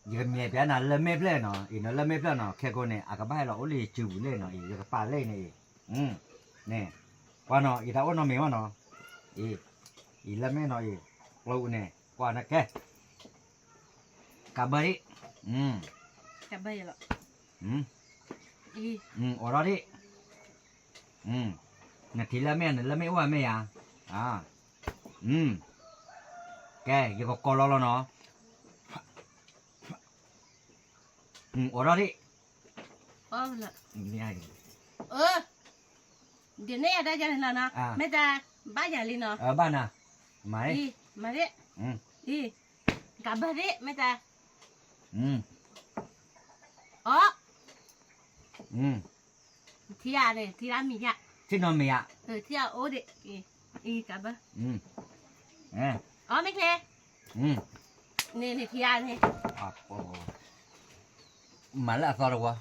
ယကမ့ၢ်ပျဲနၤလၢမဲာ်ဖျၢၣ်နီၤ, အံၤနလၢမဲာ်ဖျၢၣ်နီၤ, ခဲကိာ်န့ၣ် အကဘၣ်ဟဲလီၤအိၣ်လၢယစုပူၤလဲၣ်နီၤ, အံၤ ယကပာ်လဲၣ်န့ၣ်အံၤ, န့ၣ်, ကွၢ်နီၤ, ယတၢ်အိၣ်နီတမံၤဘၣ်နီၤ, အံၤ, အံၤလၢမဲာ်နီၤအံၤ, ကျိန့ၣ် ကွၢ်နကဲ, ကးဘၢဒံး, ကးဘၢလီၤ, အိးထီၣ်ဒံး, နထံၣ်လၢမဲာ် နလၢမဲာ်အိၣ်အမဲာ်ယၤ, ကဲ ယကကိးလီၤလီၤနီၤ, အိးထီၣ်ဒံး, ဒ်န့ၣ်ယၤတၢ်ယၤလီၤနီၤ, မ့ၢ်တၢ်, ဘၣ်ယၤလံနီၤ, ဘၣ်နၤ, မၤ, မၤဒံး, အံၤ, ကးဘၢဒံး မ့ၢ်တၢ်, အီ, ထံဧါန့ၣ် ထံလၢမံၤယါ, ထံနီၢ်မံၤယါ, ထံဧါအိၣ်ဒံး, အံၤ ကးဘၢ, အီ မ့ၢ်ချ့, န့ၣ်န့ၣ်ထံဧါန့ၣ်, မၤလၢအသီတဝီ,